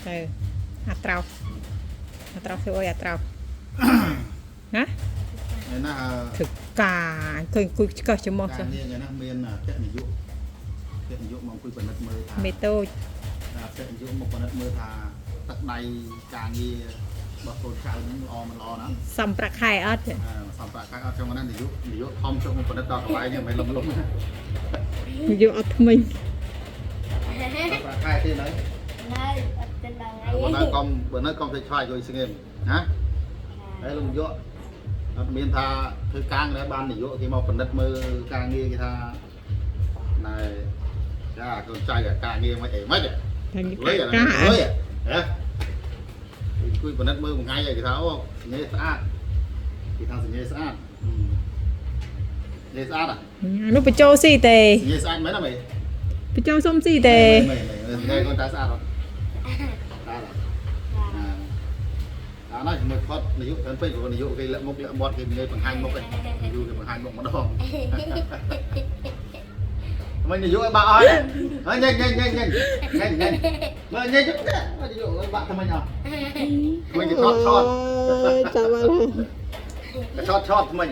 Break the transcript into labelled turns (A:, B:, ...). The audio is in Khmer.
A: ទៅអាត្រោសអាត្រោសធ្វើអីអាត្រោសណា
B: ថ្ងៃណា
A: ធ្វើការឃើញអង្គុយឆ្កឹះច្រមុះ
B: ការ
A: ចុះ
B: ងារថ្ងៃណាមានអគ្គនាយកអគ្គនាយកមកអង្គុយពិនិត្យមើលថា
A: មេតូច
B: អគ្គនាយកមកពិនិត្យមើលថាទឹកដៃការងាររបស់កូនចៅហ្នឹងល្អមិនល្អណា
A: សំប្រាក់ខែអត់
B: សំប្រាក់ខែអត់ចង់ណានាយកនាយកធំចុះមកពិនិត្យដល់កន្លែងហ្នឹងមិនលំលំណា
A: យកអត់ថ្មិញ
B: សំប្រាក់ខែទេនៅ
C: នៅអត់ទៅដល់
B: បើនៅកុំបើនៅកុំទៅឆ្វាយលុយស្ងៀមណាហើយលោកនាយកអត់មានថាធ្វើការដែរបាននាយកគេមកពិនិត្យមើលការងារគេថាណែចាកូនចៅការងារមិនអីមិន
A: ថា
B: លុយ
A: ការ
B: លុយហ៎អង្គុយពិនិត្យមើលមួយថ្ងៃគេថាអូសញ្ញាស្អាតគេថាសញ្ញាស្អាតសញ្ញាស្អាត
A: នោះបញ្ចូលស៊ីទេ
B: សញ្ញាស្អាតមែនអត់មេ
A: បញ្ចូលសុំស៊ីទេ
B: មែនមែនសញ្ញាកូនតាស្អាតអត់ស្អាតអាណាជាមួយផតនាយកច្រើនពេកព្រោះនាយកគេលាក់មុខលាក់មាត់គេនិយាយបង្ហាញមុខឯងយូរគេបង្ហាញមុខម្ដងមិននាយកឲ្យបាក់អស់ហើយញ៉ែញ៉ែញ៉ែញ៉ែញ៉ែញ៉ែមើលញ៉ែជិះនាយកឲ្យបាក់ធ្វើម៉េចអស់មិនគេថតថត
A: ចាំបាន
B: គេថតថតធ្វើម៉េច